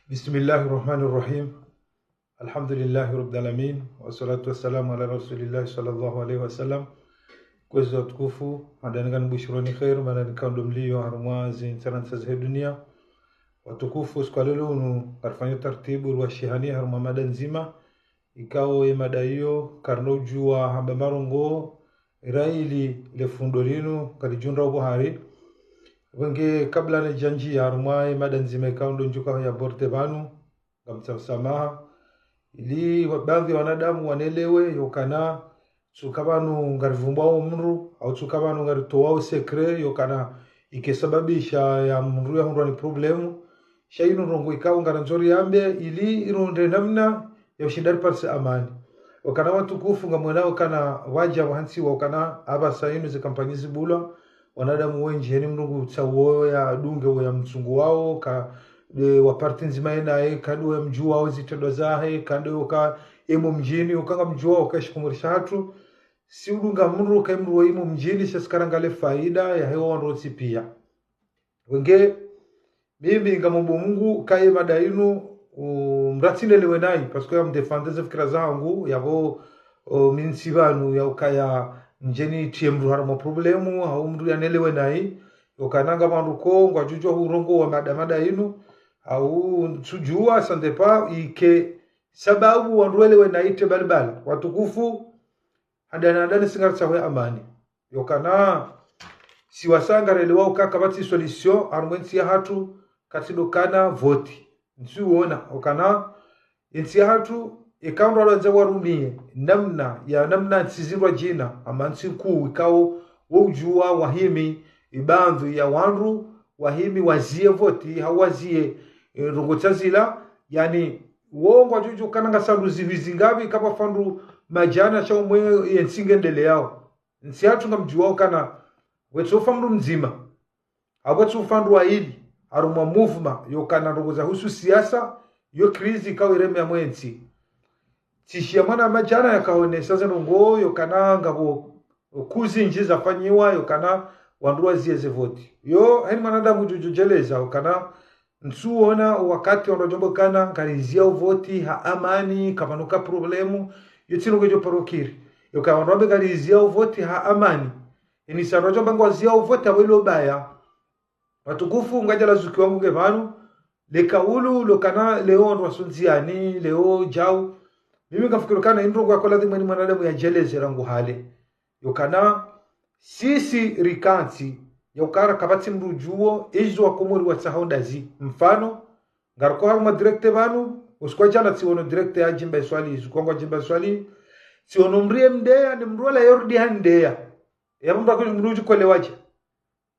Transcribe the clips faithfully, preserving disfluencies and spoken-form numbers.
بسم الله الرحمن الرحيم. الحمد لله رب العالمين، والصلاة والسلام على رسول الله صلى الله عليه وسلم. Kwezi watukufu, handani ngambushironi kheri, mana nikao ndo mlio harumwa zintsaransa za dunia. Watukufu, siku ya leo unu, ngarifanya taratibu, rwashihani harumwa mada ndzima. Ikao ye mada iyo, karina udjuwa hamba marongo, ira ili le fundo linu, kalijundra ubuhari. Wenge kabla ne janji ya harumwa ye mada ndzima ikao ndo ndjuka ya borte pvanu, ngamtsaho samaha. Ili wa-, baadhi ya wanadamu wanelewe, yokana, tsuka pvanu ngarivumbuao mdru, au tsuka pvanu ngaritowao secret, yokana, ikesababisha ya mdru yahundrwa ni problemu. Sha inu ndrongo ikao ngarandzo riyambe, ili irunde namna ya ushinda riparise amani. Yokana watukufu ngamwona yokana waja wahantsiwa yokana apvasa inu ze kampanyi zibulwa, wanadamu wenji heni mdru ngutsaho ya dunge wo ya mtsungu wao, ka, e, wa parti ndzima yenaye, ka ndo ya mdjuwao zitrendwa zahe, ka ndo yoka imo mdjini, yoka ngamdjuwao ka shikomori shahatru. Si udunga mdru ka mdru wa imo mdjini, sha si karangale faida yahe wandru wontsi pia. Wenge, mimi ngamomba Mungu kaye mada inu, u, mdru atsinelewe nayi, parce que ya mdefende ze fikira zahangu, yapvo, o, mi ntsi pvanu ya ukaya ndjeni tiye mdru harumwa problemu, hau mdru yanelewe nayi, yokana ngapvo wandru ko, ngwadjudjuwa hurongowa mada mada inu, hau ntsudjuwa, ça dépend, ike sababu wandru welewe nayi te balibala. Watukufu, handani handani si ngaritsaho ye amani. Yokana, si wasa ngarelewa uka kapvatsi solution, harumwa entsi yahatru, katsi ndo kana voti. Ntsuona, yokana, entsi yahatru, eka wandru wandza warumiye, namna, ya namna ntsi zindrwadjina, ama ntsi nkuu, ikao, wo udjuwa, wahimi, ibandhu ya wandru, wahimi, waziye voti, hau waziye, e, ndrongo tsa zila, yani, wo ngwadjudjuwa kana ngasi wandru zihwi zingapvi, kapvwa wandru madjana sha umwe ye ntsi ngendeleyao. Ntsi yahatru ngamdjuwao kana, wetsofa mdru mdzima. Apvo tsofa wandru waili, harumwa mouvement, yokana ndrongo zahusu siasa, yo crise ikao ireme ya mwe ntsi. Tsishiya mwana madjana yakaonesa ze ndrongo, yokana ngapvo kuzi ndji zafanyiwa, yokana wandru waziye ze voti. Yo, heni mwanadamu ngudjodjeleza, yokana ntsuona wakati wandru wadjomba kana ngariziya uvoti ha amani, kapvanoka problemu, yo tsi ndrongo idjo paro kiri. Yoka wandru wambe ngariziya uvoti ha amani. Eni sa wandru wadjomba ngwaziya uvoti apvo ilo baya. Watukufu ngadjalazukiwa ngu nge pvanu, le kaulu, lokana, leo wandru wasundziyani, leo djau. Mimi ngamfikiri kana indrongo yakola dhimweni mwanadamu yadjeleze rangu hale. Yokana, sisi rikantsi, yokara kapvatsi mdru udjuwo, izo wakomori watsahao ndazi. Mfano, ngariko harumwa direct pvanu, usiku wa djana tsiono direct ya Djimba Iswali, izo kwangwa Djimba Iswali, tsiono mdru ye mdeya, ni mdru wala yorudi ha ndeya. Ya mdru akuni mdru udjukolewaje.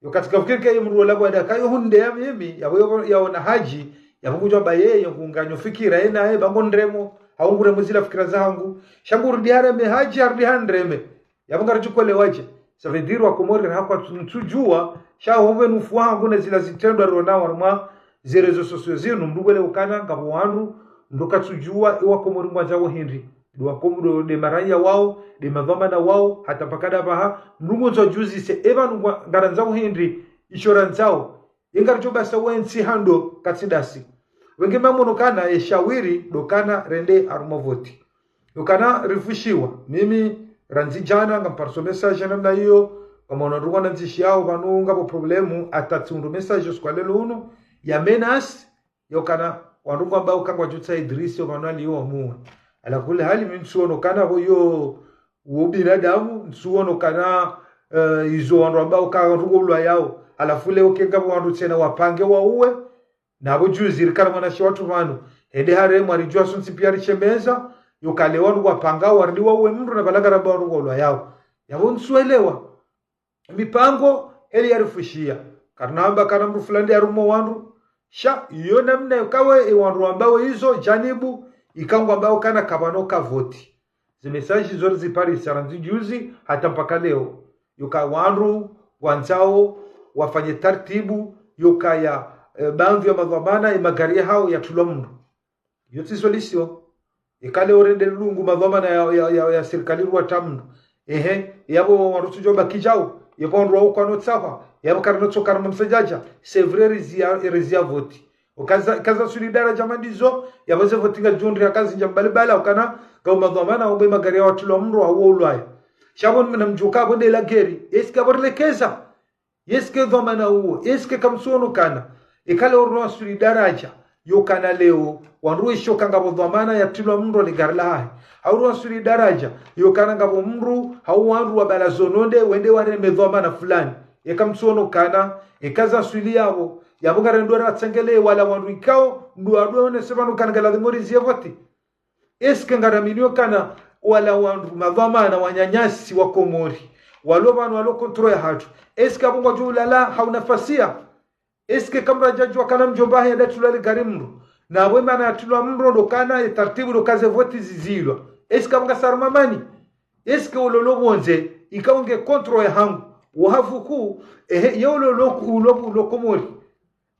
Yo katsika fikiri ke mdru wala bwada kayo hundeya mimi, yapvo yo, yaona haji, yapvo ngudjwamba yeye, ngunganyo fikira, yena ye, pvangu ndremo, hau nguremo zila fikira zahangu, sha ngurudi hareme haji, harudi handreme. Yapvo ngaridjukolewaje. Ça veut dire wakomori rahakwa tsu-, ntsudjuwa, sha hove nufu wahangu na zila zitrendwa rona harumwa ze réseaux sociaux zinu, mdru wele ukana ngapvo wandru, mdru katsudjuwa, e wakomori ngwandzao hindri. Ndo wakomori ndo, nde maraya wao, nde madhwamana wao, hata mpaka ndapvaha, mdru ngundzo djuzise, e pvanu ngwa-, ngarandzao hindri, isho randzao. Ingaridjo basa wentsi hando katsi ndasi. Wenge mamono kana, e shawiri, ndo kana rende harumwa voti. Yokana rifushiwa. Mimi randzi djana, ngampariso message namna iyo, kama una ndrungwa nandzishiyao, pvanu ngapvo problemu, hata tsiundru message usiku wa leo unu, ya menace, yokana wandru ngwambao ka ngwadjotsaha Idrisi, yo pvanu aliyo wamuwe. Ala kuli hali mi ntsuono kana pvo yo wo binadamu, ntsuono kana, eh, izo wandru wambao ka wandru ngwaulwayao. Halafu leo ke ngapvo wandru tsena wapange wauwe, napvo juzi rikana mwanashe watru pvanu, hende haremwa ridjuwa sontsi pia rishemeza, yoka leo wandru wapanga warudi wauwe mdru na pvala ngaramba wandru ngwaulwayao. Yapvo ntsuelewa. Mipango, heli yarifushiya. Karina hamba kana mdru fulani yarumo wandru. Sha, yo namna yokawe, e wandru wambao izo, janibu, ikao ngwambao kana kapvanoka voti. Ze message zo riziparisa randzi juzi, hata mpaka leo. Yoka wandru, wandzao, wafanye taratibu, yokaya, e, baadhwi ya madhwamana, e magari yahao, yatulwa mdru. Yo tsi solution. Ikale orende lungu madhwamana ya, ya, ya, ya sirikali ruwatra mdru. Ehe, yapvo wandru tsudjo baki djau, yapvo wandru wao kwano tsahwa, yapvo karino tsoka na msadjadja, c'est vrai riziya, riziya voti. Ukaza, kaza swili daraja mandizo, yapvo ze voti ngazidjo hundriha kazi ndja mbali bala, ukana, ngapvo madhwamana, wambe magari ya watrilwa mro, hau ulwaya. Sha pvo namdjuwa pvo nde la guerre, est-ce que pvo rilekeza? Est-ce que dhwamana uwo, est-ce que kamtsuono kana? Eka leo rilwa swili daraja, yokana leo, wandru wesho ka ngapvo dhwamana yatrilwa mro le gari lahahe. Hau rilwa swili daraja, yokana ngapvo mdru, hau wandru wabala zononde, wende wareme dhwamana fulani. Eka mtsuono kana, eka za swili yapvo, yapvo ngarendo ratsangelee wala wandru ikao, ndo wadwe wonese pvanu kana ngaladhimu rizie voti. Est-ce que ngaraminio kana wala wandru madhwamana wananyasi wa Komori, walo pvanu walo contrôle yahatru, est-ce que apvo ngwadjo ulala hau nafasi ya? Est-ce que kamradjadjuwa kana mdjomba hahe yadatrilwa le gari mro? Na apvo emana yatrilwa mro ndo kana ye tartibu ndo ka ze voti zizilwa. Est-ce que apvo ngasi harumwa amani? Est-ce que ulolo pvondze, ikao nge contrôle yahangu, wahavuku, ehe, ye ulolo, ulo, ulo Komori.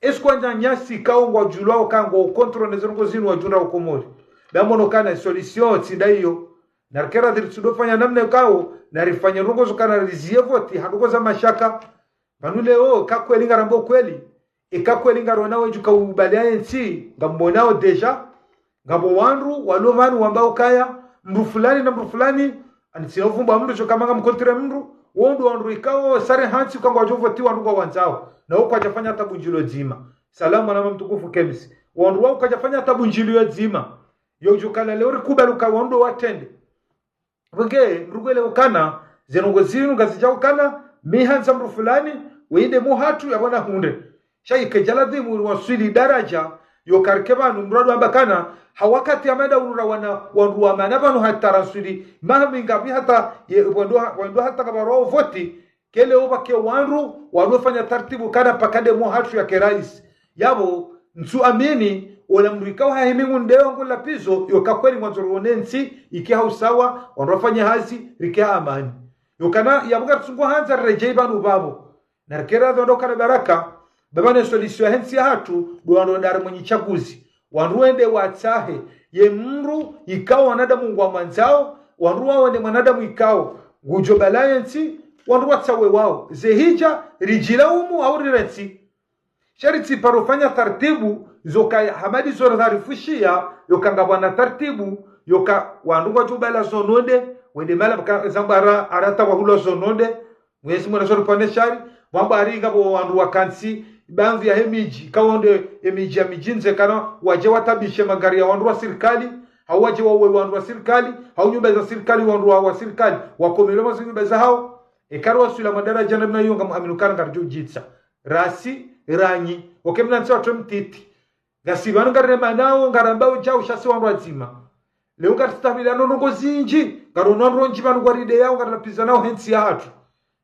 Est-ce que wananyasi ikao ngwadjulwao ka ngwao contrôle ne ze ndrongoo zinu wadjunda ho Komori? Ndamono kana solution tsi nda iyo. Narikere ritsudo fanya namna ikao, narifanye ndrongoo zo kana rizie voti, ha ndrongoo za mashaka. Pvanu leo, eka kweli ngarambao kweli, eka kweli ngarionao wedjuka ubaliya yentsi, ngamwonao déjà, ngapvo wandru, walo pvanu wamba ukaya, mdru fulani na mdru fulani, ani tsina uvumba mdru sho kama ngamcontré mdru, wo ndo wandru ikao, sare hantsi ka ngwadjo voti wandru ngwawandzao, na wo kwadjafanya hata bundjilio dzima. Salamu mwanama mtukufu Kemisi. Wandru wao kwadjafanya hata bundjilio dzima. Yo djukana leo rikubali uka wandru watrende. Pvenge, mdru ngwelewe ukana, ze ndrongoo zinu ngazidja ukana, mi handza mdru fulani, wende mwahatru yapvo nahundre. Sha ike djaladhimu waswili daraja, yoka rike pvanu mdru ado amba kana, ha wakati amada urura wana, wandru wamana pvanu hata raswili, maha mingapvi hata, ye, wendo ha-, wendo hata kapvarwao voti, ke leo pvake wandru, wandru wafanya tartibu kana paka nde mwahatru yake rais. Yapvo, ntsu amini, ola mdru ikao hahimi ngu nde wangu lapvizo, yoka kweli ngwandzo rione ntsi, ike ha usawa, wandru wafanye hazi, rike ha amani. Yokana, yapvo ngaritsungo handza riredjei pvanu pvapvo. Narikere ridhwando kana baraka, pvapvo ne solution yahe ntsi yahatru, ndo wandru wende harumwa nyi tsaguzi. Wandru wende watsahe, ye mdru ikao wanadamu ngwamwandzao, wandru wao wende mwanadamu ikao, ngudjo baliya yentsi, wandru watsahe wao. Ze hidja, ridjilaumu hau rirentsi. Sha ritsi paro fanya tartibu, zoka hamadi zora zarifushiya, yoka ngapvwana tartibu, yoka wandru ngwadjo bala zononde, wende mahala pvaka zambwara arata wahulwa zononde, Mwenyezi Mungu nashori pvwane shari, wambwari ngapvo wandru wakantsi, baadhwi yahe midji, ikao nde emidji ya midjini ze kana, wadje watabishe magari ya wandru wa sirikali, hau wadje wauwe wandru wa sirikali, hau nyumba za sirikali, wandru wa, wa sirikali, wakomelewa mwa ze nyumba zahao, eka riwaswili mwa daraja namna iyo ngamwamini ukana ngaridjo djitsa. Rasi, ranyi, oke mna ntsi watru mtiti. Ngasi pvanu ngariremanao, ngarambao djau sha si wandru wadzima. Leo ngaristahimiliano ndrongoo zindji, ngarionao ndrongoo ndji pvanu ngwarideyao, ngarilapvizanao he ntsi yahatru.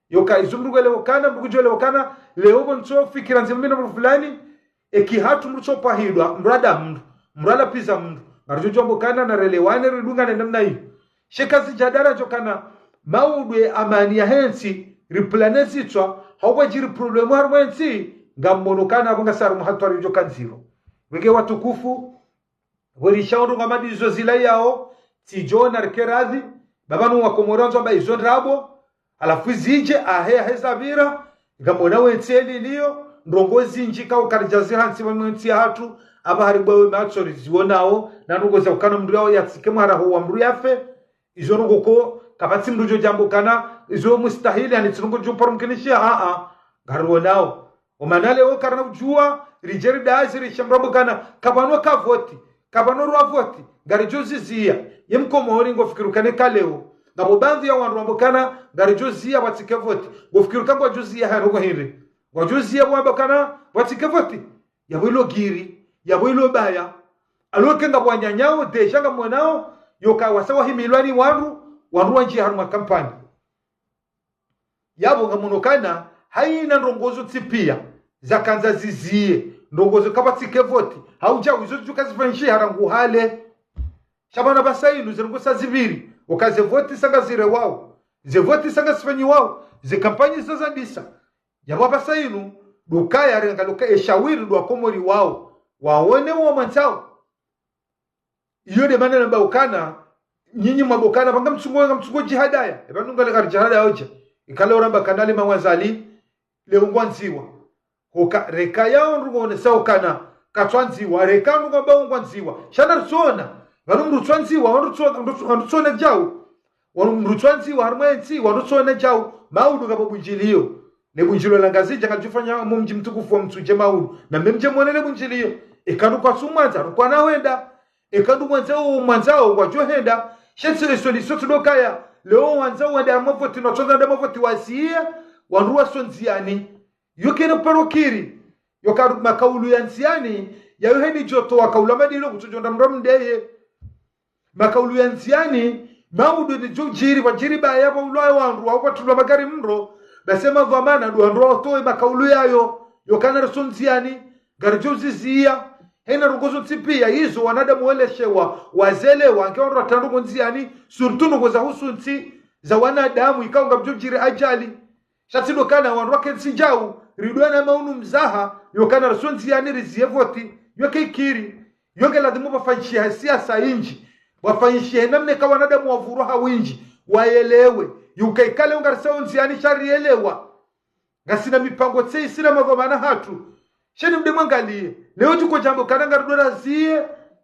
Yoka izo mdru ngwelewe ukana, mdru ngudjo elewa ukana, leo pvo ntso fikira ndzima mi na mdru fulani, eki hatru mdru tso pvahidwa, mdru ada mdru, mdru alapviza mdru. Ngaridjo djwamba ukana narelewane ridungane namna iyo. Sha eka zidja daraja ukana, maudwe amani yahe ntsi, riplane zitswa, hau pvwadjiri problème harumwa entsi, ngamwono ukana apvo ngasi harumwa hatwari idjo ka ndziro. Wenge watukufu, pvo rishao ndrongoo hamadi izo zilayao, tsidjo narike radhi, pvapvanu wakomori wandzo amba izo ndrabo, halafu zidje, ahe, ahe zapvira, ngamwona wentsi eliliyo, ndrongoo zindji ikao karidja zihantsi pvanu entsi yahatru, apvaha ribwawe matso rizionao, na ndrongoo za ukana mdru yao yatsike mwaraho wa mdru yafe, izo ndrongoo ko, kapvatsi mdru djo djamba ukana, izo mustahili, ani tsi ndrongoo djo paro mkinishiha, a, a, ngarionao. Omana leo karina udjuwa, ridje ridazi rishamrambo ukana, kapvano ka voti, kapvano rwa voti, ngaridjo ziziya. Ye mkomori ngofikiri ukana eka leo, ngapvo baadhwi ya wandru wambo ukana, ngaridjo ziya pvatsike voti, ngofikiri ukana ngwadjo ziya ha ndrongoo hindri. Ngwadjo ziya pvo wamba ukana, pvatsike voti. Yapvo ilo giri, yapvo ilo baya. Alors que ngapvo wananyao, déjà ngamwonao, yoka wasa wahimilwa ni wandru, wandru wandji harumwa kampani. Yapvo ngamwono ukana, haina ndrongoo zo tsi piya, zakandza ziziye, ndrongoo zo kapvatsike voti, hau djau izo zidjo ka zifanyishiha rangu hale. Sha pvanu pvasa inu ze ndrongoo sa zipviri, oka ze voti sa ngazirewao, ze voti sa ngazifanyiwao, ze kampanyi sa zandisa. Yapvo pvasa inu, ndo ukaya ringaluka eshawiri ndo wakomori wao, waone wao mwandzao. Iyo nde mana namba ukana, nyinyi mwamba ukana, pvanga mtsungo, ngamtsungo djihadaya. Epvanu ngale kari djihadaya odja. Ikale oramba ukana le mawazali, leo ngwandziwa. Hoka, reka yao ndrongoo onesao ukana, katsuandziwa, reka ndru ngwambao ngwandziwa. Sha naritsona, pvanu mdru tsuandziwa, wandru tsuona, wandru tsuona djau. Wandru mdru tsuandziwa, harumwa entsi, wandru tsuona djau, maudu ngapvo bundjilio. Ne bundjilio la Ngazidja ngalidjofanywa mumdji mtukufu wa Mitsudje maudu. Na mbe mdje mwone le bundjilio. Eka ndru kwatsumwandza, ndru kwana hwenda. Eka ndru mwandzao, mwandzao, ngwadjohenda. Sha tsi eso liso tsi ndo kaya. Leo wandzao wende harumwa voti, no tsonga wende harumwa voti waziye, wandru waso ndziani. Yo kena paro kiri. Yo ka makaulu ya ndziani, yayo heni djoto wakaula madilo kutsudjonda mdru mdeye. Makaulu ya ndziani, maudu ni djudjiri, pvwadjiri baya pvaulwa wandru, wao pvatulwa magari mdro, basi madhwamana, ndo wandru watowe makaulu yayo, yo kana riso ndziani, ngaridjo ziziya, hena ndrongoo zontsi pia, izo wanadamu weleshewa, wazelewa, nge wandru watandrongo ndziani, surtout ndrongoo za husu ntsi, za wanadamu, ikao ngamdjodjiri ajali. Sha tsi ndo kana wandru wakentsi djau, ridwana maunu mzaha, yo kana riso ndziani riziye voti, yo ke ikiri, yo nge ladhimu pvafanyishihe siasa indji, pvafanyishihe namna eka wanadamu wavurwa ha windji, wayelewe, yuka ikale ungarisao ndziani sha riyelewa. Ngasina mipango tse isina madhwamana hatru. Sha ni mde mwangaliye, leo djuko djambo kana ngaridjo raziye,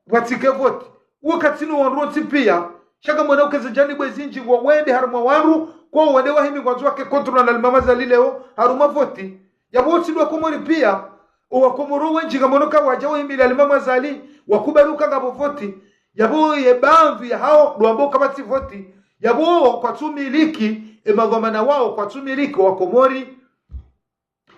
pvatsike voti. Uwo katsinu wandru wontsi pia. Sha ngamwona ukeze djanibu ezindji ngwawende harumwa wandru, kwa wende wahimi ngwandzo wake contrôle na limama zalileo, harumwa voti. Yapvo wontsi ndo Wakomori pia, oWakomori wendji ngamwono ka wadja wahimili limama zali, wakubali uka ngapvo voti. Yapvo ye bamvi ya hao, ndo wambao kapvatsi voti. Yapvo kwatsumiliki, e madhwamana wao kwatsumiliki Wakomori.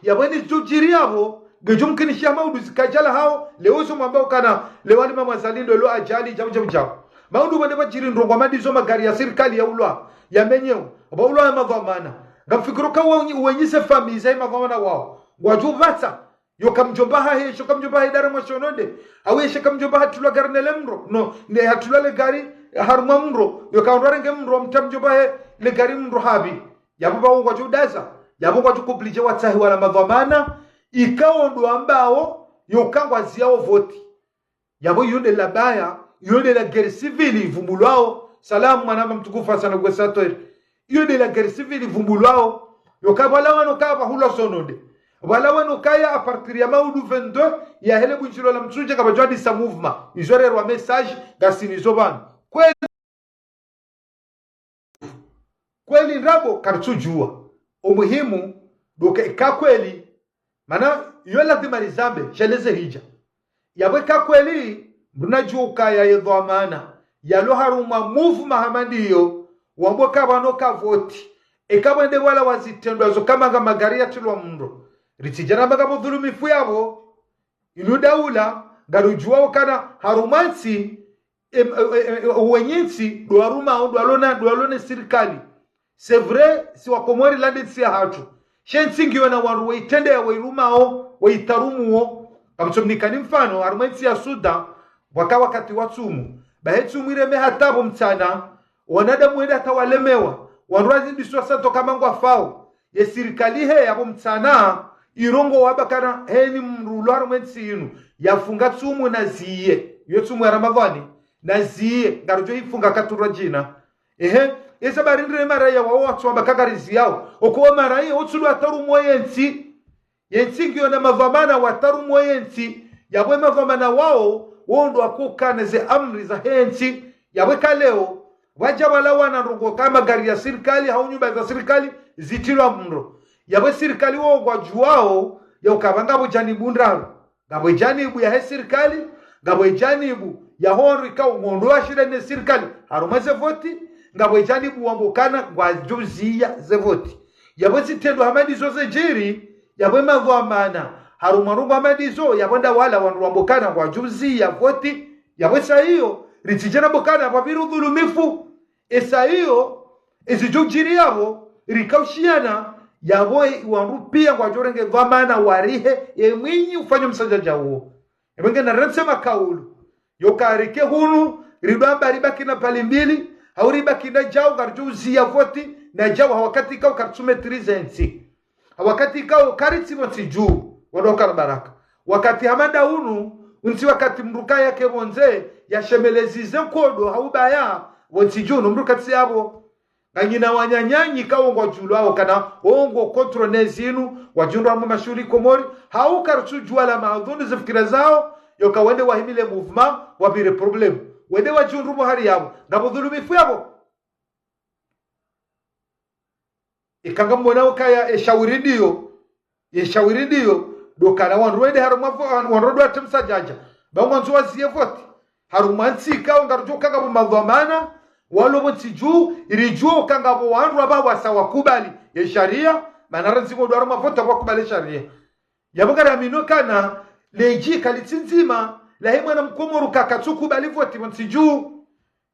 Yapvo ni djudjiri yapvo, ngedjo mkinisha maudu zikadjala hao, leo iso mwambao kana, leo limama zali ndo lo ajali, djau, djau, djau. Maudu pvande pvadjiri ndrongoo madizo magari ya sirikali yaulwa, yamenyewa, pvaulwa ya madhwamana. Ngamfikiro ka wenyi, wenyi ze famille za madhwamana wao. Ngwadjo pvatsa, yo ka mdjomba hahe, sho ka mdjomba hahe dara mwa shononde. Au yeshe ka mdjomba hatulwa gari nele mdro. No, ne hatulwa le gari harumwa mdro. Yo ka wandru warenge mdro, mta mdjomba hahe le gari mdro habi. Yapvo pvao ngwadjo daza. Yapvo ngwadjo kublije watsahi wala madhwamana. Ikao ndo wambao, yo ka ngwaziyao voti. Yapvo iyo nde la baya, iyo nde la guerre civile ivumbulwao. Salamu mwanama mtukufu Hassan Gwesator. Iyo nde la guerre civile ivumbulwao. Yo ka pvala wanu ka pvahulwa sononde. Pvala wanu kaya à partir ya maudu vingt-deux, yahe le bundjilio la Mitsudje kapvadjo hadisa mouvement. Izo rerwa message, ngasina izo pvanu. Kweli, kweli ndrabo karitsudjua. Omuhimu, ndo ka, ka kweli, mana yo ladhima rizambe, sha leze hidja. Yapvo eka kweli, mdru nadjua ukaya ye dhwamana, yalo harumwa mouvement hama ndiyo, wambao ka pvanu ka voti. Eka pvwende pvala wazitrendwa zo kama nga magari yatilwa mdro. Ritsidjana mba ngapvo dhulumifu yapvo, inu daula, ngarudjuao kana harumwa ntsi, em, em, em, em, wenyi ntsi, ndo warumao, ndo walona, ndo walona sirikali. C'est vrai, si Wakomori lande ntsi ya hatru. She ntsi ngiyo na wandru waitrendea, wairumao, waitarumuo. Kamtso mnikani mfano, harumwa ntsi ya Sudan, pvwaka wakati wa tsumu. Bahe tsumu ireme hata pvo mtsana, wanadamu wende hata walemewa. Wandru wazindiswa sa toka mangwa fao. Ye sirikali he yapvo mtsana, irongoa wamba kana heni mdru ulo harumwa entsi inu, yafunga tsumu naziye. Yo tsumu ya Ramadhwani, naziye, ngarudjo ifunga katurwa djina. Ehe, esa bari ndre maraya wao watsu wamba ka ngariziyao. Oko wa maraya, otsu ndo watarumuo yentsi. Yentsi ngiyo na madhwamana watarumuo yentsi. Yapvo e madhwamana wao, wo ndo wakokana ze amri zahe ntsi. Yapvo eka leo, pvwadja pvalawana ndrongoo ka magari ya sirikali, hau nyumba za sirikali, zitilwa mdro. Yapvo sirikali wo ngwadjuao, ya uka pva ngapvo djanibu ndraru. Ngapvo djanibu yahe sirikali, ngapvo djanibu ya hondro ikao ngondro washindana ne sirikali, harumwa ze voti, ngapvo djanibu wambao kana ngwadjo ziya ze voti. Yapvo zitrendwa hama ndizo zidjiri, yapvo madhwamana, harumwa ndrongoo hama ndizo, yapvo nda wala wandru wambao kana ngwadjo ziya voti, yapvo sa iyo, ritsidjana mbao kana pvapviri udhulumifu. Esa iyo, ezidjo djiri yapvo, rikaushiana, yapvo wandru pia ngwadjo renge dhwamana warihe, ye mwinyi ufanya msadjadja uwo. Epvo nge narantse makaulu. Yo ka rike hunu, ridjo amba ribaki na pvali mbili, hau ribaki na djau, ngaridjo uziya voti, na djau ha wakati ikao karitsu maîtriser ntsi. Ha wakati ikao karitsi pvo ntsi dju, wandru wakana baraka. Wakati hama nda unu, untsi wakati mdru kaya ke pvondze, yashemeleze ze nkodo, hau baya, pvo ntsi dju, no mdru katsi yapvo. Nganyina wananyangu ikao ngwadjulwao kana, wo ngo contrôler zinu, wadjundrwa harumwa mashuhuli Komori, hau karitsudjua la maadhuni zifikira zao, Yoka wende wahimile mouvement, wapvire problème. Wende wadjihundru mo hari yapvo. Ngapvo dhulumifu yapvo. Ika ngamwona ukaya eshawiri ndiyo, yeshawiri ndiyo, ndo ukana wandru wende harumwa vo-, wandru ndo watre msadjadja. Ba ngwandzo waziye voti. Harumwa ntsi ikao ngarudjo uka ngapvo madhwamana, walo pvo ntsi dju, iridjuwe uka ngapvo wandru amba wasa wakubali ye sharia, mana randzi ngo ndo harumwa voti wakubali sharia. Yapvo ngaraminio ukana, ledji kalitsi ndzima, lahe mwana mkomori uka katsukubali voti pvo ntsi dju.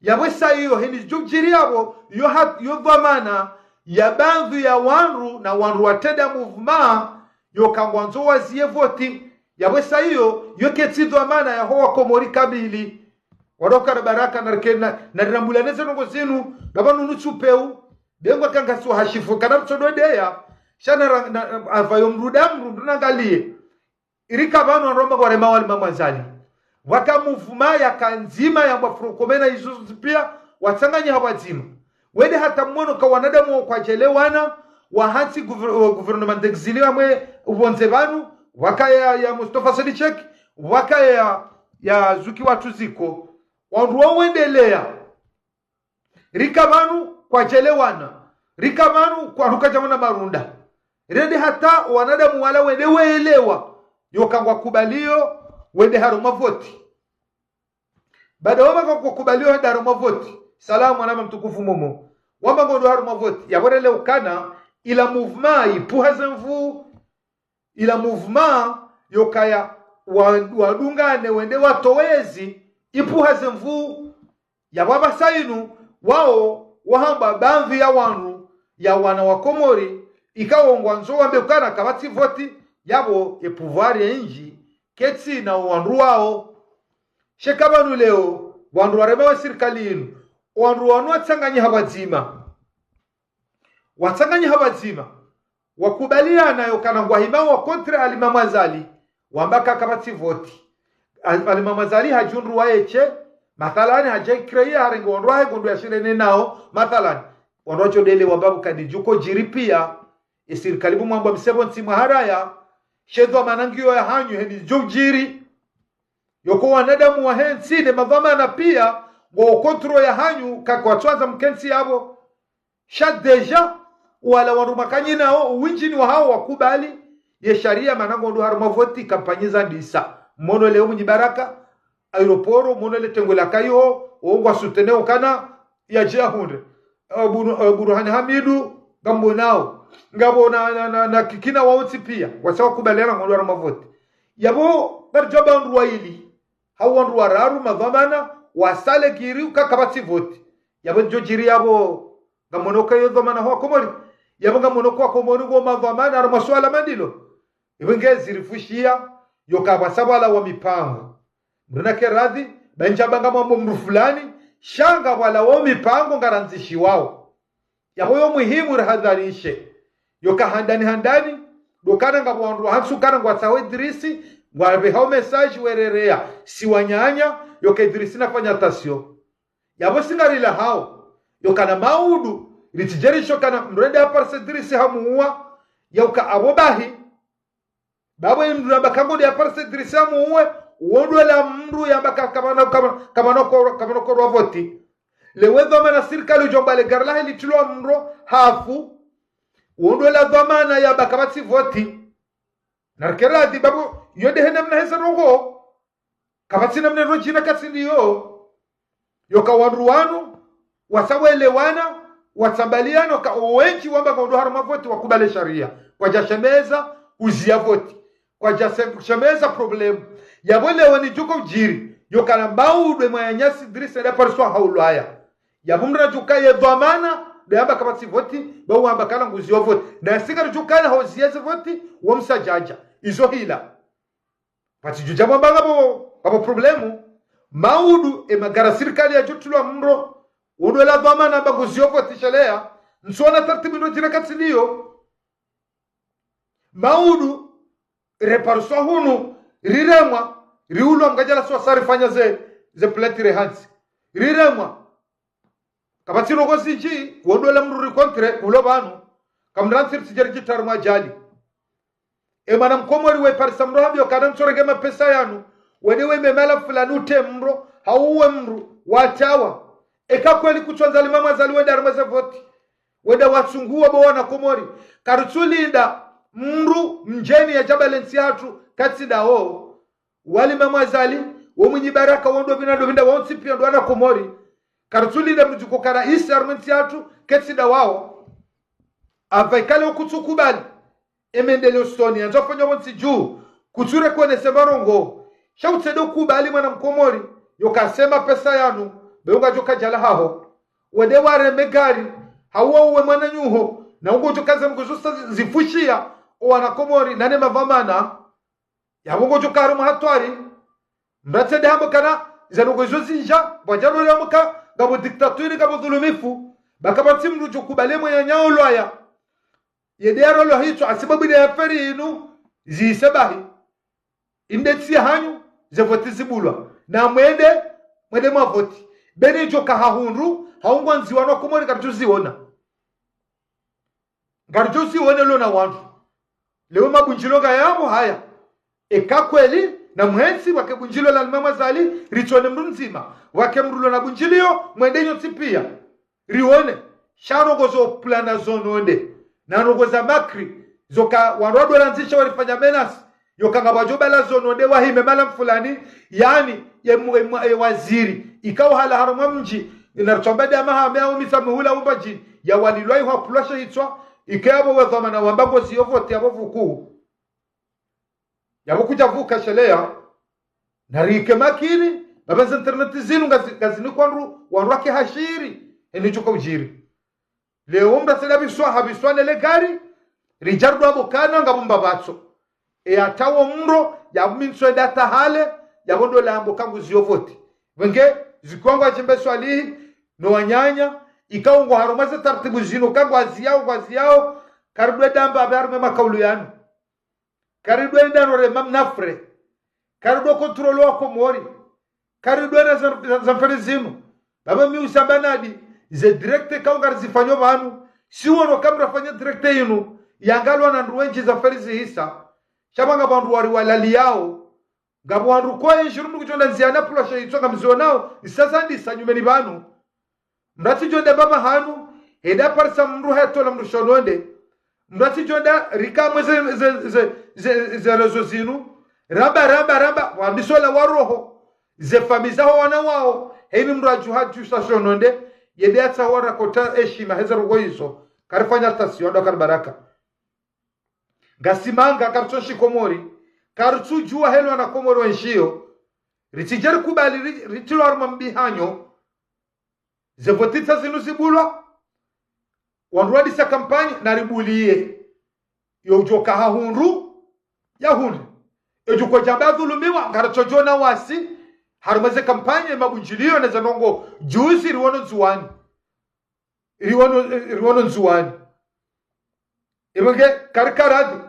Yapvo sa iyo hindri djudjiri yapvo, yo ha-, yo dhwamana ya baadhwi ya wandru na wandru watrenda mouvement, yoka ngwandzo waziye voti. Yapvo sa iyo, yo ketsi dhwamana yaho wakomori kamili. Wandru wakana baraka na rike na, na rirambulane ze ndrongoo zinu, ngapvanu nutsu peu, be ngwaka ngasi wahashifu, kana mtsodo deya, sha na ra-, na, apvayo mdru nda mdru, mdru nangaliye. Irika pvanu wandru wamba ngwarema wa Alimamu Azali. Pvwaka mouvement yaka ndzima ya mafrukomena izo zontsi pia, watsanganyiha pvwadzima. Wende hata mwono ka wanadamu wo kwadjelewana, wahantsi gouver-, gouvernement d'exil wamwe upvondze pvanu, pvwaka ya, ya Mustafa Sedi Cheikh, pvwaka ya, ya Zuki Watuziko. Wandru wawo wendeleya. Rika pvanu kwadjelewana. Rika pvanu kwa ruka djamona marunda. Rende hata wanadamu wala wende weelewa. Yoka ngwakubaliyo wende harumwa voti. Baada wamba ngwakubaliyo wende harumwa voti. Salamu mwanama mtukufu Momo. Wamba ngo ndo harumwa voti. Yapvo relewe ukana ila mouvement ipvuha ze nvuu. Ila mouvement yokaya wa-, wadungane wende watowe yezi, ipvuha ze nvuu. Yapvo apvasa inu, wawo, wahamba baadhwi ya wandru, ya wana wa Komori, ikao ngwandzo wambe ukana kapvatsi voti, yapvo ye pouvoir ye ndji, ketsi na wandru wawo. Sha eka pvanu leo, wandru warema wa sirikali inu, wandru wanu watsanganyiha pvwadzima. Watsanganyiha pvwadzima. Wakubaliana yokana ngwahimao wa contre Alimamu Azali, wamba ka kapvatsi voti. Al-, Alimamu Azali hadjihundru waye she, mathalani hadja ikreya harenge wandru wahe ngondro yashirene nao, mathalani. Wandru watsodelewa pvapvo kandidjuko djiri pia, ye sirikali pvo mwambwa msepvo ntsi mwaharaya, she dhwamana ngiyo yahanyu hindri djudjiri. Yoko wanadamu wahe ntsi ne madhwamana pia, ngo contrôle yahanyu, ka kwatswandza mkentsi yapvo. Sha déjà, wala wandru makanyinao, uwindjini wahawo wakubali ye sharia mana ngo ndo harumwa voti kampanyi zandisa. Mono leo Mwinyi Baraka, aéroport, mono le tengwe la kayo, wo ngwa soutenir ukana yadje yahundre. Eh, Bunu-, eh, Buruhani Hamidu, ngambonao. Ngapvo na, na, na, na Kikina wawontsi pia, wasa wakubaliana ngo ndo harumwa voti. Yapvo, ngaridjo wamba wandru waili, hau wandru wararu madhwamana, wasale kiri uka kapvatsi voti. Yapvo djodjiri yapvo, ngamono ka yo dhwamana ho wa Komori. Yapvo ngamono ka wa Komori ngo madhwamana harumwa suala mandilo. Ipvo nge zirifushiya, yoka pvwasa pvwalawa mipango. Mdru nake radhi, ba ndjamba ngamwambo mdru fulani, sha ngapvwalawa mipango ngarandzishiwao. Yapvo yo muhimu rihadharishe. Yoka handani handani, ndo ukana ngapvo wandru wahantsi ukana ngwatsaho Idrisi, ngwapvehao message werereya, si wananya, yoka Idrisi nafanya attention. Yapvo si ngarilahao. Yokana maudu, ritsidjerisho kana mdru ende aparse Idrisi hamuwa, yauka apvo bahi. Bapvo ye mdru yamba ka ngo ndo aparse Idrisi hamuwe, wo ndo ola mdru yamba ka-, kamana, kamana, kamana ko-, kamana korwa voti. Lewe dhwamana sirikali udjo amba le gari lahe litrilwa mdro, hafu. Wo ndo ola dhwamana yamba kapvatsi voti. Narike radhi bapvo, yo ndehe namna heza ndrongoo. Kapvatsi namna ndro djina katsi ndiyo. Yoka wandru wanu, wasa welewana, watsambaliana, ka wendji wamba ngo ndo harumwa voti wakubali sharia. Kwadja shemeza, uziya voti. Kwadja se-, shemeza problème. Yapvo leo nidjuko udjiri. Yokana maudu ye mwananyasi Idrisi nda pariswa haulwaya. Yapvo mdru nadjuka ye dhwamana, nde yamba kapvatsi voti, ba wamba kana nguziyo voti. Na si ngaridjo ukana hauziya ze voti, wo msadjadja. Izo hila. Pvatsi djudja mwamba ngapvo, ngapvo problème. Maudu, ye magari ya sirikali yadjotrilwa mdro. Wo ndo ola dhwamana amba nguziyo voti sheleya. Ntsuona taratibu ndro djina katsi ndiyo. Maudu, repariswa hunu, riremwa, riulwa mkadjala swa sa rifanya ze, ze plainte rehantsi. Riremwa. Kapvatsi ndrongoo zindji, wo ndo ola mdru ri contre, ulo pvanu. Kamdrantsiri tsidjeri djitari mwa ajali. Ye mwana mkomori we parisa mdru hambiyo kana ntsorenge mapesa yanu, Wende wembe mahala fulani utre mdru, hau uwe mdru, watawa. Eka kweli kutsuandza Alimamu Azali wende harumwa ze voti, wende watsunguwe bo wana Komori. Karitsulinda mdru mdjeni yadje yabale ntsi yahatru, katsi ndawo. Wo Alimamu Azali, wo Mwinyi Baraka, wo ndo pvina ndo pvinda, wontsi pia ndo wana Komori. Karitsulinda mdru djuko ka raisi harumwa entsi yahatru, ketsi ndawo. Apvaha ikao kutsukubali ye maendeleo usoni yandzo afanywa pvo ntsi dju, kutsu reconnaître marongozi. Sha utsende ukubali mwana Mkomori, yoka asema pesa yanu, be ungadjo kadjala haho. Wende wareme gari, hau uwe mwananyaho, na ungodjo kaza mguzo sa zifushiya, o wana Komori, nane madhwamana, yapvo ngodjo ka harumwa hatwari. Mdru atsende hamba kana, zanu ngizo zindja, pvwadja lole hamba ka, ngapvo diktatwari, ngapvo dhulumifu, ba kapvatsi mdru djo kubali mwananyahe ulwaya. Yende yarolwa hitswa, hasibabu nde affaire inu, zise bahi. Inde ntsi yahanyu, ze voti zibulwa. Na mwende, mwende mwa voti. Be ne djo ka hahundru, hau ngwandziwa no Komori karitsuziona. Ngaridjo zione leo na wandru. Leo mabundjilio ngayapvo haya. Eka kweli, na muhentsi, pvwake bundjilio la Alimamu Azali, ritsone mdru mdzima. Pvwake mdru lo na bundjilio, mwende nyontsi pia. Rione, sha ndrongoo zo plana zononde. Na ndrongoo za makri, zoka wandru wadjo landzisha warifanya menace. Yoka ngapvwadjo bala zononde wahime mahala fulani, yaani, ye mu-, ye mu-, ye waziri. Ikao halawa harumwa mdji, ina ritsamba nde ya Mahame au Mitsamihuli au Mbadjini. Yawalilwa ihwa pulwa she hitswa, ike yapvo we dhwamana wamba ngozi yo voti yapvo vuku. Yapvo kudja vuka sheleya. Na rike makini, ba pvandze internet zinu ngazi-, ngazinikwa wandru, wandru wake hashiri, eni djuka udjiri. Leo mdru atsende habiswa, habiswa ne le gari, ridja ridwa pvo kana ngapvo mbapvatso. E hata wo mdru, yapvo mi ntsu enda hata hale, yapvo ndo lambo ka nguziyo voti. Wenge, zikwangu ajimbe swalihi, no wananya, ikao ngo harumwa ze taratibu zinu, ka ngwaziyao, ngwaziyao, karidwe damba apve harumwa makaulu yanu. Karidwe ndano re mamnafre. Karidwe contrôle wa Komori. Karidwe na za, za, za mfere zinu. Baba mi usamba nadi, ze direct kao ngarizifanyo pvanu. Si wono ka mrafanya direct inu, yangalwa na ndru wendji za mfere zihisa. Sha pvanga wandru wari walaliyao. Ngapvo wandru ko enjuru mdru kudjo nda ndzia na pulwa she hitswa ngamzionao, isa zandisa nyumeni pvanu. Mdru atsidjo nda mbapvi hanu, hende aparisa mdru hatola mdru shononde. Mdru atsidjo nda rika mwe ze, ze, ze, ze, ze réseaux zinu. Ramba, ramba, ramba, wambiso la waroho. Ze famiyi zaho wana wao, heni mdru adjuha djusa shononde, yende atsaha rakota heshima, heze ndrongoo izo. Karifanya attention, ndo kari baraka. Ngasi manga, karitsu enshi Komori, karitsudjuwa heli wana Komori wenshiyo, ritsidje rikubali ri-, ritrilwa harumwa mbihanyo, ze voti tsa zinu zibulwa, wandru wadisa kampanyi, na ribuliye. Yo udjo ka hahundru, yahundru. Edjo ko djamba dhulumiwa, ngaritso djona wasi, harumwa ze kampanyi, mabundjiliyo, ne ze ndrongoo, juzi riwono Ndzuwani. Riwono, riwono Ndzuwani. Ipvo nge karikaradhi.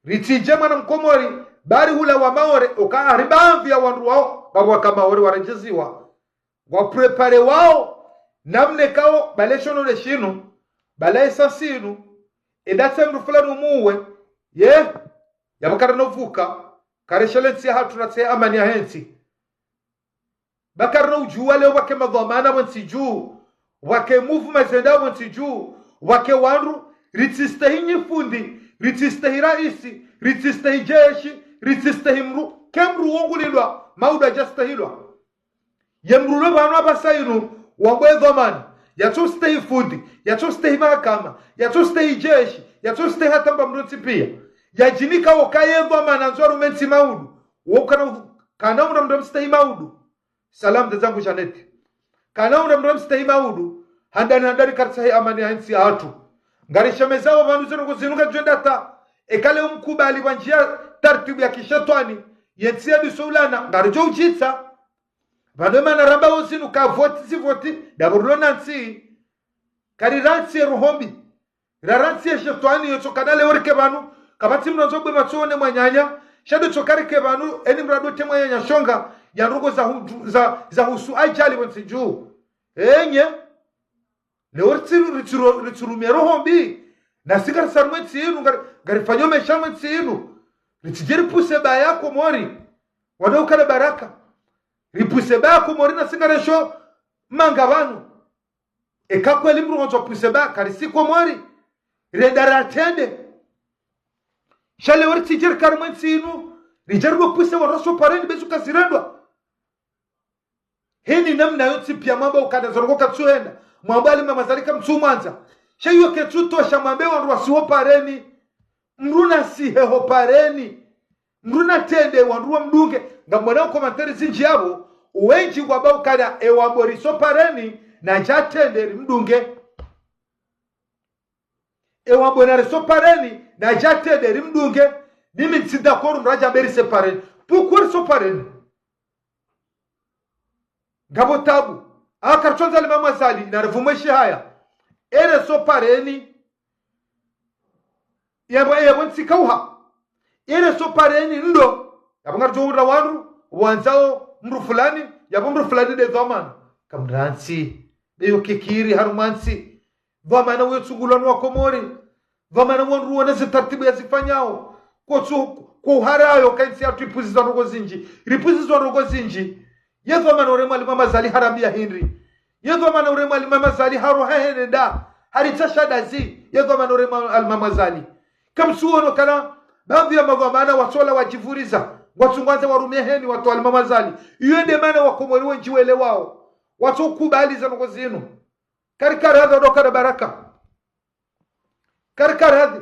Ritsidje mwana Mkomori, bari hula wa Maore, oka ari bamvi ya wandru wao, ngapvo waka Maore waredjeziwa. Ngwa préparé wao, namna ikao, bale shononde shinu, bale essence inu, enda tse mdru fulani umuwe, ye, yapvo karino vuka, karishele ntsi yahatru na tse amani yahe ntsi. Ba karino udjuwa leo pvwake madhwamana pvo ntsi dju, pvwake mouvement zendao pvo ntsi dju, pvwake wandru, ritsistehi nyi fundi, ritsistehi raisi, ritsistehi jeshi, ritsistehi mdru, ke mdru wo ngulindwa, maudu yadjastehilwa. Ye mdru lo pvanu apvasa inu, wambwe dhwamana, yatsostehi fundi, yatsostehi mahakama, yatsostehi jeshi, yatsostehi hata mba mdru ntsi pia. Yadjinika woka ye dhwamana ndzo arume ntsi maudu, wo kana, kana unda mdru mstehi maudu. Salam de zangu Jeannette. Kana unda mdru mstehi maudu, handani handani karitsahe amani ya ntsi yahatru. Ngarishemezao pvanu ze ndrongoo zinu ngazidjo enda ta, eka leo mkubali pvwa ndzia taratibu ya kishetwani, ye ntsi ya bisoulana, ngaridjo udjitsa. Pvanu emana ramba wo zinu ka voti si voti, ndapvo rilo na ntsi. Kari ra ntsi ye roho mbi. Ra ra ntsi ye shetwani yo tsoka na leo rike pvanu, kapvatsi mdru andzo bwe matso ne mwananya, sha ndo tsoka rike pvanu, eni mdru ado te mwananya shonga, ya ndrongoo za hu-, za, za husu ajali pvo ntsi dju. Enye, leo ritsiru-, ritsiru-, ritsurumie roho mbi, na si ngarisa harumwa entsi inu, ngari-, ngarifanyo mesha harumwa entsi inu. Ritsidje ripuse baya Komori. Wandru ukana baraka. Ripvuse ba Komori na singaresho manga pvanu. Eka kweli mdru wandzo pvuse ba, karisi Komori. Renda ratrende. Sha leo ritsidje rikari mwe ntsi inu. Ridje ridopvuse wandru waso pareni bezu kazirendwa. Heni namna yontsi pia mwamba ukana zo ndrongoo katsuhenda. Mwamba Ali Mamazali kamtsumwandza. Sha iyo ketsutosha mwambe wandru wasiho pareni. Mdru nasihe ho pareni. Mdru natrende wandru wamdunge. Ngamwona commentaire zindji yapvo. Wendji ngwamba ukana ewamboriso pareni. Nadje atrende rimdunge. Ewambona riso pareni. Nadje atrende rimdunge. Mimi ntsi d'accord mdru adje ambe rise pareni. Pourquoi riso pareni? Ngapvo tabu. Aka karitsondza Ali Mamazali, narivumwe shihaya. Ere so pareni. Yapvo, yapvo ntsi kauha. Ere so pareni ndo. Yapvo ngaridjo ura wandru, wandzao mdru fulani, yapvo mdru fulani nde dhwamana. Kamrantsi. Beyo kikiri harumwa ntsi. Dhwamana uyo tsungulwa ni wa Komori. Dhwamana wandru wana ze taratibu yazifanyao. Kotsu, kwa uharayo ka intsi yatru ipvuzizwa ndrongoo zindji. Ripvuzizwa ndrongoo zindji. Ye dhwamana uremwa Ali Mamazali harambia hindri. Ye dhwamana uremwa Ali Mamazali haro haherenda. Haritsa shadazi. Ye dhwamana uremwa Ali Mamazali. Kamtsuono kana, baadhwi ya madhwamana watsola wadjivuriza. Ngwatsungwandza warumie heni wandru Ali Mamazali. Iyo nde mana wa Komori wendji welewao. Watsokubali za ndrongoo zinu. Karikaradhi wandru ukana baraka. Karikaradhi.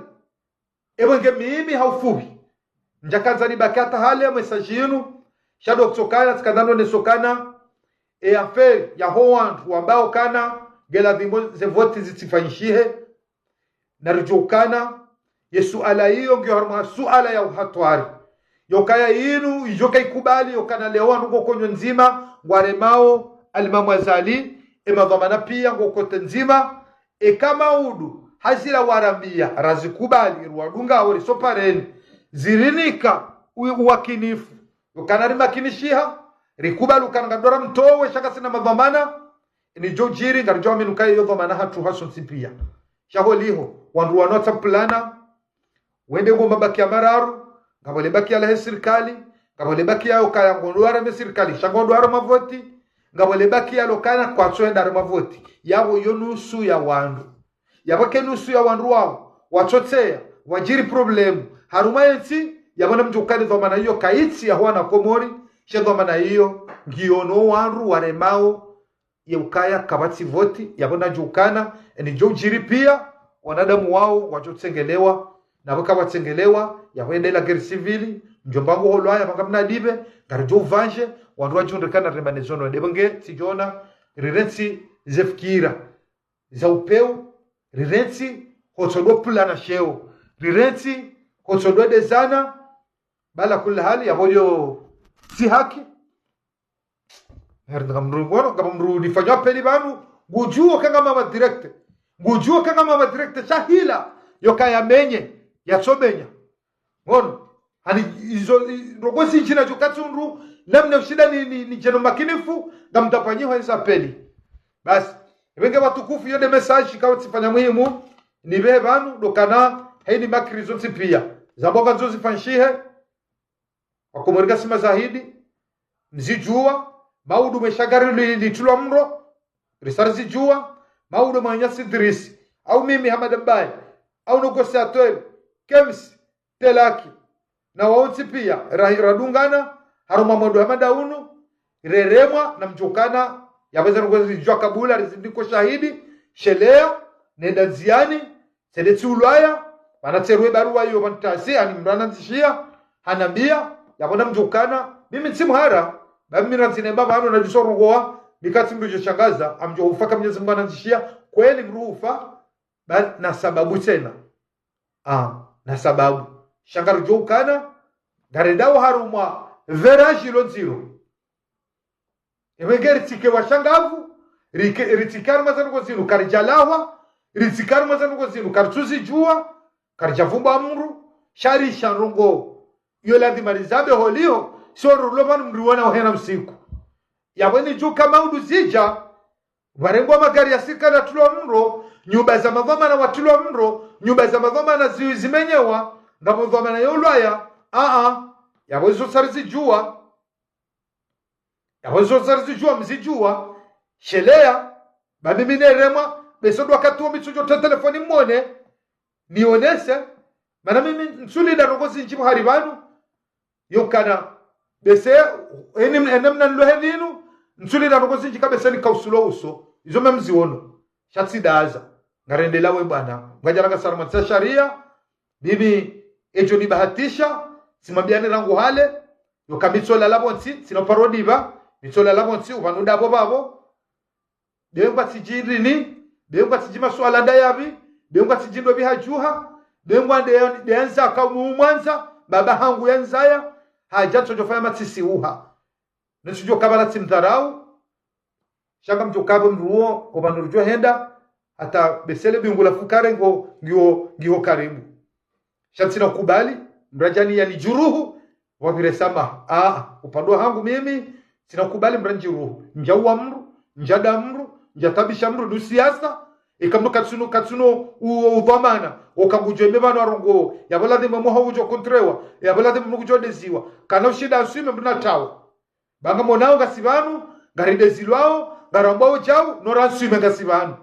Epvo nge mimi ha ufupi. Ndjakandza nibaki hata hale message inu. Sha ndo kutsokana, tsikandza ndo nesokana. E affaire ya ho wandru wambao kana, ngela dhimbo ze voti zitsifanyishihe. Naridjuwe ukana, ye suala iyo ngiyo harumwa suala ya uhatwari. Yokaya inu, iyo kaikubali, yokana leo wandru ngoko nyo ndzima, ngwaremao Ali Mamazali, e madhwamana pia ngoko ndzima, eka maudu, hazila warambia, razikubali, ruwadunga, wori so pareni, zirinika, u-, uwakinifu. Yokana rimakinishiha, rikubali ukana ngarudjo ramtowe, sha kasina madhwamana, ini djo djiri, ngaridjo amini ukaya iyo dhwamana hatru hasontsi pia. Sha holiho, wandru wanu watsapvulana, wende ngo mabaki ya mararu, ngapvo le baki ya lahe sirikali, ngapvo le baki ya yokaya ngondo harumwa sirikali, sha ngondo harumwa mavoti, ngapvo le baki ya lokana kwatsoenda harumwa mavoti, yapvo yo nusu ya wandru. Yapvo ke nusu ya wandru wao, watsotseya, wadjiri problème, harumwa yentsi, yapvo namdjuwe ukana dhwamana iyo kaitsi ya ho wana Komori, sha dhwamana iyo, ngiyo no wandru waremao, ye ukaya kapvatsi voti, yapvo nadjuwe ukana, ini djo djiri pia, wanadamu wao, wadjo tsengelewa, napvo kapvatsengelewa, yapvo yende la guerre civile, mdjomba ngo holwaya, pvanga mna dibe, ngaridjo uvanje, wandru wadjundrikana remane zono, debe nge, tsidjona, rirentsi ze fikira, za upeu, rirentsi, hotsodo pvulana sheo, rirentsi, hotsodo dezana, bala kula hali, yapvo yo, tsi haki, Heri nga mdru ngono, ngapvo mdru nifanya appel pvanu, ngudjuo kanga mama direct. Ngudjuo kanga mama direct, sha hila, yokaya menye, yatso menya. Ngono, hani izo, i-, ndrongoo zindji nadjo katsu ndru, namna ushinda ni, ni, nidjeno makinifu, ngamdapvanyiho eza appel. Basi, epvo nge watukufu, iyo nde message, kawo tsifanya muhimu, nipvehe pvanu, ndo kana, heni makri zontsi pia. Zambwa ngandzo zifanyishihe, Wakomori ngasi mazahidi, mzidjuwa, maudu mwe shangari li-, litulwa mro, risa rizidjuwa, maudu mwe nyasi Idrisi, au mimi Hamada Mbaye, au nogosiatweli, Kems, Telaki, na waontsi pia, ra-, radungana, harumwa mwendo Hamada unu, reremwa, namdjuwe ukana, yapvo eza nogozidjuwa kabula, rizindiko shahidi, shelea, nenda ndziani, tsende tsi ulwaya, mana tserwe baruwa iyo pvanu tasi, ani mdru hanandzishiya, hanambia, yapvo namdjuwe ukana, mimi ntsi mhara, ba mimi randzi nemba pvanu nadjiso rongowa, mikati mdru djo shangaza, amdjo ufa ka Mwenyezi Mungu hanandzishiya, kweli mdru ufa, ba na sababu tsena. Ah, na sababu. Sha ngaridjo ukana, ngarendao harumwa, veraji lo ndziro. Epvo nge ritsike washangavu, rike-, ritsike harumwa za ndrongoo zinu, karidjalahwa, ritsike harumwa za ndrongoo zinu, karitsuzidjuwa, karidjavumbwa mdru, sha risha ndrongoo. Iyo lazima rizambe holiho, so rulo pvanu mdru wona uhena usiku. Yapvo nidjuka maudu zidja, pvarengwa magari ya sirikali yatulwa mro, nyumba za madhwamana watulwa mro, nyumba za madhwamana zi-, zimenyewa, ngapvo dhwamana yo ulwaya, aa, yapvo izo sa rizidjuwa, Apvo zo zarizidjuwa mzidjuwa. Sheleya. Ba mimi neremwa, bese ndo wakati wo mi tsudjo ta telefoni mone, nionese, mana mimi ntsulinda ndrongoo zindji pvo hari pvanu, yokana, bese, eni, eni mna nilo heni inu, ntsulinda ndrongoo zindji ka bese nikausulo uso, izo mimi mziono, sha tsi ndaza, ngarendela we bwana, ngadjala ngasarama tsa sharia, mimi, edjo nibahatisha, tsimwambiani rangu hale, yoka mi tsolala pvontsi, tsina uparo diba, mi tsolala pvontsi, upvanu ndapvo pvapvo, bengwa tsidji ndrini, bengwa tsidji masuala ndayapvi, bengwa tsidji ndopvi hadjuha, bengwa nde, nde yandzaka mu umwandza, baba hangu yandzaya, hadja ntsodjo fanya matsisi uha. Nitsudjo kabala tsimdharau, sha ngamdjo kapvo mdru wo, opvanu ridjo henda, hata bese le bingu la fukare ngo, ngiho, ngiho karibu. Sha tsina ukubali, mdru adja ni yanidjuruhu, wapvire samaha. Aa, upande wahangu mimi, tsina ukubali mdru anidjuruhu. Ndjauwa mdru, ndjada mdru, ndjatabisha mdru, ndu siasa, eka mdru katsuna, katsuna u-, udhwamana, oka ngudjo eme pvanu arongowe, yapvo ladhima mwaha udjo kontrewa, yapvo ladhima mdru ngudjo deziwa. Kana ushinda aswime mdru na tawa. Ba ngamonao ngasi pvanu, ngaridezilwao, ngarambwao djau, no ranswime ngasi pvanu.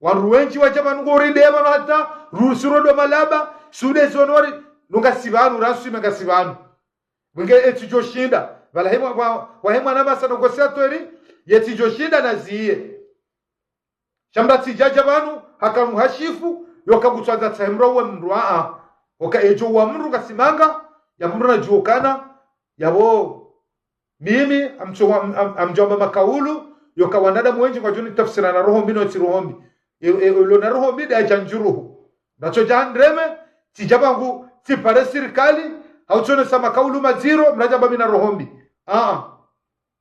Wandru wendji wadja pvanu ngorideya pvanu hata, ru-, surodo malaba, sude zonori, no ngasi pvanu, ranswime ngasi pvanu. Wenge etsidjo shinda, pvala hemwa, wa, wa hemwa na masa no gosi atweri, yetsidjo shinda na ziye. Sha mdru tsidjadja pvanu, haka muhashifu, yoka ngutswandza tsahe mdru uwe mdru aa. Oka edjo uwa mdru ngasi manga, ya mdru nadjuwa kana, yapvo mimi, amtso-, am-, am-, amdjo amba makaulu, yoka wanadamu wendji ngwadjo nitafsira na roho mbi no tsi roho mbi. E, e, ulo na roho mbi nde adja nidjuruhu. Natsodja handreme, tsidja pvangu, tsipare sirikali, hau tsonesa makaulu madziro, mdru adja amba mi na roho mbi. Aa.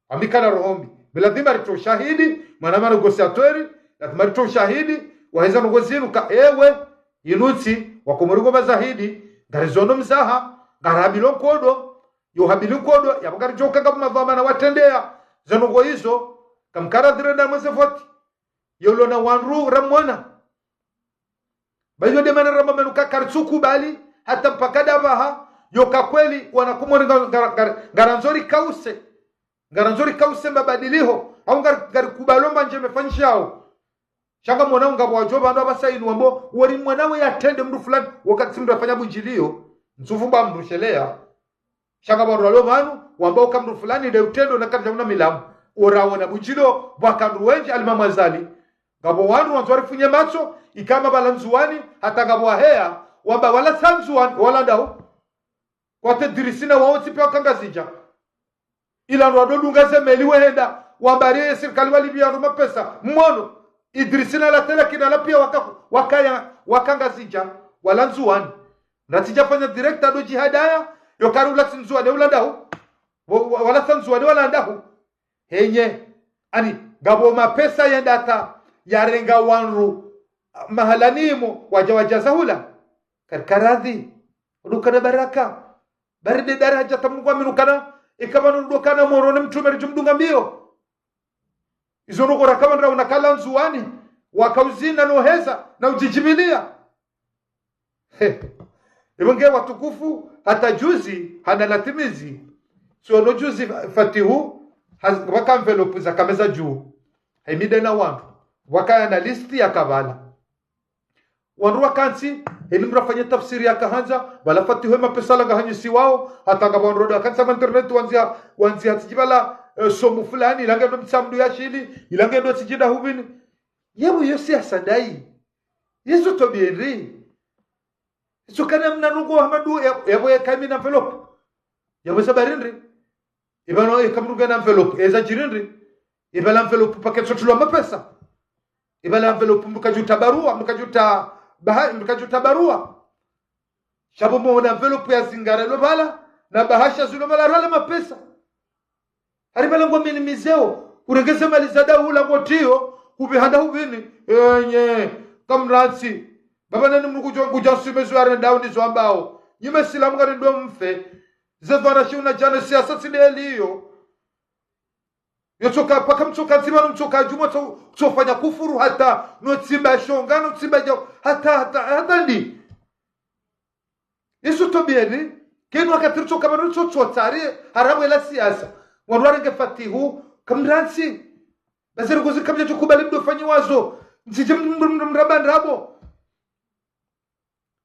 Ami kana roho mbi. Mi ladhima ritowe ushahidi, mwana mwana gosi atweri, ladhima ritowe ushahidi, waheza ndrongoo zinu ka ewe, inu ntsi, wakomori ngo mazahidi, ngarizono mzaha, ngarihabilio nkodo, yo habili nkodo, yapvo ngaridjo uka ngapvo madhwamana watrendeya, ze ndrongoo izo, kamkara dhire nda mweze voti, yolo na wandru ramwona. Ba iyo nde mana ramba menu ka karitsukubali, hata mpaka ndapvaha, yoka kweli, wana Komori nga, nga, nga, ngarandzo rikause. Ngarandzo rikause mabadiliho, au ngari, ngarikubalo mba ndje mefanyishao. Sha ngamonao ngapvo wadjo pvandru apvasa inu wambo, wori mwana we yatrende mdru fulani, wakati mdru afanya bundjilio, ntsuvu ba mdru sheleya. Sha ngapvo wandru walo pvanu, wamba uka mdru fulani nde utrendo na kadja una milamu. Orawo na bundjilio, pvwaka ndru wendji alima mwazali. Ngapvo wandru wandzo warifunye matso, ikao pvala Ndzuwani, hata ngapvo waheya, wamba wala tsa Ndzuwani, wala ndahu. Kwatsi Idrisi na wao tsi pia waka Ngazidja. Ila ndo wadodunga ze meli wehenda, wambari ye sirikali walipvia ndo mapesa. Mmono, Idrisi na Latela kina la pia waka, wakaya, waka Ngazidja, wala Ndzuwani. Ndatsidja fanya direct ado djihadaya, yokari ula tsi Ndzuwani, ula ndahu. Wa-, wa-, wala tsa Ndzuwani, wala ndahu. Henye, ani, ngapvo mapesa yenda hata, yarenga wandru, mahala nimo, wadja wadja zahula. Karikaradhi, udukana baraka. Bari nde daraja hata Mngu aminukana, ikao pvanu udokana moro ne mtrume ridjumdunga mbio. Izo nukora kama ndra unakala Ndzuwani, wakauzina no heza, na udjidjimiliya. He. Ipvo nge watukufu, hata juzi, hana latimizi. Tsiono juzi fa-, Fatihu, haz-, pvwaka enveloppe za kameza dju. Haimide na wandru. Pvwaka ya na listi ya kabala. Wandru wakantsi, heni mdru afanye tafsiri yakahandza, pvala Fatihu ye mapesa la ngahanyisiwao, hata ngapvo wandru wado wakantsi hama internet wandzia, wandzia hatsidji pvala, eh, somo fulani, ila ngendo mtsamdu ya shili, ila ngendo tsidji nda hupvini. Yapvo yo siasa ndayi. Yezo tobie ndri. Izo kana mna nungo Hamadu ya, yapvo yeka mi na enveloppe. Yapvo sababu ndri. Ipvanu eka mdru ngena enveloppe, eza djiri ndri. Ipvala enveloppe paka itsotulwa mapesa. Ipvala enveloppe mdru kadjuta barua, mdru kadjuta baha-, mdru kadjuta barua. Sha pvo mwana enveloppe ya zingara lo pvala, na bahasha zilo pvala rale mapesa. Hari pvala ngo minimizeo, urengeze mali za daula ngo tiyo, hupvi handa hupvini, enye, kamrantsi. Baba nani mdru kudjo, kudja sumezo ya rendao ndizo ambao. Nyi mesilamu ngari ndo mfe. Ze dhwara shi una djana siasa tsi nde liyo. Yo tsoka, paka mtsoka ndzima no mtsoka djumwa tso, tsofanya kufuru hata, no tsimba shonga, no tsimba djao, hata, hata, hata ndi. Yesu tobie ndri, kenu wakati ritsoka pvanu ritso tsotsari, harabu ela siasa. Wandru warenge fatihu, kamrantsi. Ba zirungu zi kamdjadjo kubali mdru fanyiwazo. Mtsidje mdru, mdru, mdru, mraba ndrabo.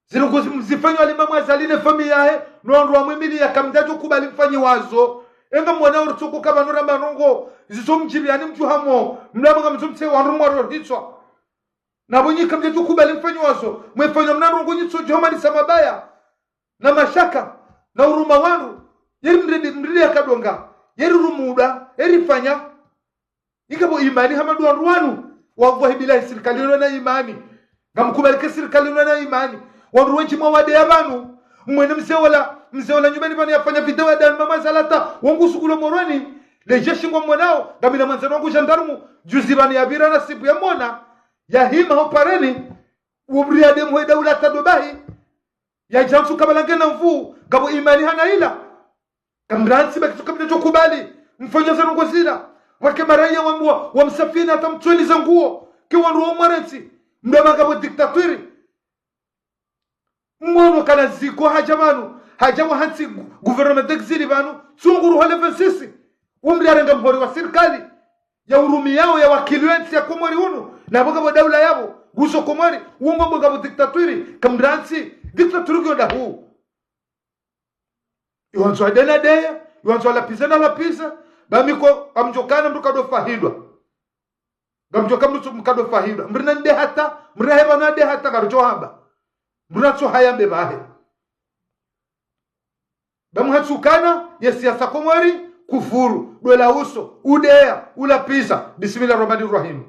Zirungu zi, zifanywa limamu Azali ne famiyi yahe, no wandru wamwimiliya kamdjadjo kubali mfanyiwazo. Enga mwana urutsuku kaba no ramba ndrongo, ziso mdjiri yani mdjuhamo, mlama ngamzo mtse wandru mwaro hitswa. Na bo nyi kamdjadjo kubali mfanyiwazo, mwefanywa mna ndrongo nyitso djomanisa mabaya, na mashaka, na uruma wandru, yeri mridi, mridi ya kadonga, yeri rumuda, yeri fanya. Ika bo imani hama ndo wandru wanu, wallahi billahi sirikali ilo na imani. Ngamkubali ke sirikali ilo na imani. Wandru wendji mwawadeya pvanu, mwene mze ola, mze ola nyumbani pvanu yafanya video ya dani mama zalata, wangu sukulo Moroni, le jeshi ngwamwonao, ngamina mwandzani wangu gendarme, juzi pvanu yapvira na sibu yamwona, yahima ho pareni, ubriade mwe daula ta dobahi, yadjantsu kabala ngena nvu, ngapvo imani hana ila. Kamrantsi ba kitsu kamdjadjo kubali, mfanya zanu ngozila. Wake maraya wambwa, wamsafina hata mtsweni za nguo, ke wandru wa mwarantsi, mdama ngapvo diktaturi. Mwono kana ziko hadja pvanu, hadja wa hantsi gu-, gouvernement d'exil pvanu, tsunguru hale vingt-six. Umri arenga mhori wa sirikali, ya urumiyao ya wakili wentsi ya Komori unu, na bo ngapvo daula yapvo, guso Komori, uwo ngapvo ngapvo diktaturi, kamrantsi, diktaturi kiyo dahu. Iwandzo adena deya, iwandzo alapiza na lapiza, ba miko amdjokana mdru kado fahidwa. Ngamdjoka mdru mkado fahidwa. Mdru na nde hata, mdru rahe pvanu ade hata karucho hamba. Mdru natso hayambe pvahe. Ba mhatsukana, ye siasa Komori, kufuru, dola uso, udeya, ulapiza. Bismillah Rahmani Rahim.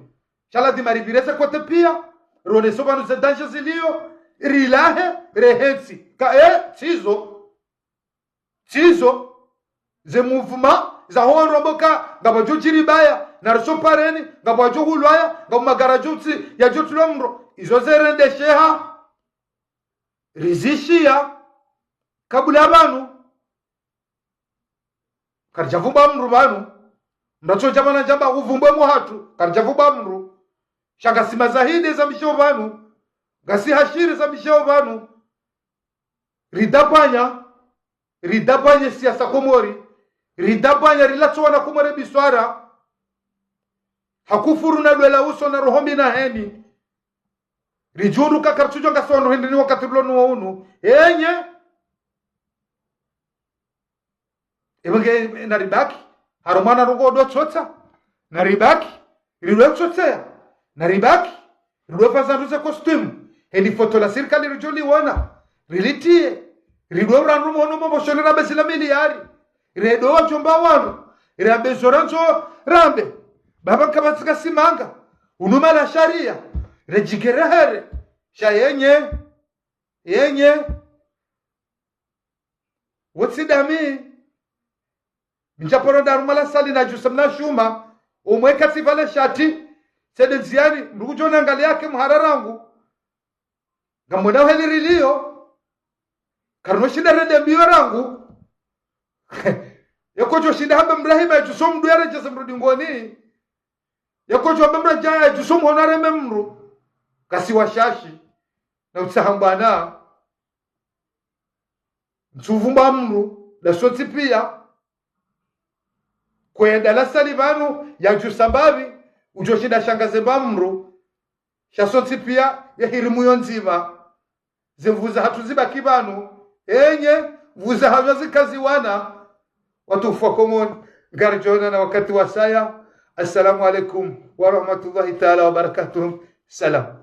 Sha ladhima ripvireze kote pia, rone so pvanu ze danger zilio, rilahe, rehentsi. Ka, eh, tsizo. Tsizo, ze mouvement, za ho wandru wamboka, ngapvo djo djiri baya, na riso pareni, ngapvo djo hulwaya, ngapvo magara djo tsi, ya djo tulwa mdro. Izo ze rendesheha, rizishiya, kabula pvanu. Karidja vumba mdru pvanu. Mdru atso dja mana djamba uvumbwe mwahatru, karidja vumba mdru. Sha ngasi mazahidi za misheo pvanu, ngasi hashiri za misheo pvanu. Ridabanya, ridabanya siasa Komori, ridabanya rilatso wana Komori biswara, hakufuru na lwela uso na roho mbi na heni. Ridjundru ka karitsudjo ngasi wandru hindri ni wakati rilo nuwo unu. Enye. Ebe nge naribaki, haro mwana rungo do tsotsa, naribaki, rilwe tsotseya, naribaki, rilwe pvaza nduze costume, heli foto la sirikali ridjo liwona, rilitiye, rilwe urandru mwono mombo shonera bezi la miliyari, redo wadjomba wanu, reambe zo randzo rambe, baba nkabatsika simanga, unuma la sharia, redjikere here, sha yenye, yenye, wotsi dami. Mdja poro ndaruma la sali na djusa mna shuma. Omwe katsi pvale shati. Tsende ndziani, mdru kudjona ngali yake mhara rangu. Ngamwona heli rilio. Karino shinda rende mbio rangu. Yeko djo shinda hambe mrahima ya djuso mdru ya redjeze mdru dingoni. Yeko djo hambe mradja ya djuso mhono areme mdru. Kasi washashi. Na utsaha mbwana. Ntsuvumba mdru, da sontsi pia. Kwenda la sali pvanu, ya djusa mbapvi, udjo shinda shangaze mba mdru. Sha sontsi pia, ya hirimu yo ndzima. Ze nvu zahatru zibaki pvanu, enye, nvu zahawo zikazi wana, watufu wa Komori, ngaridjo onana wakati wasaya. Assalamu alaikum wa rahmatullahi taala wa barakatuh. Salam.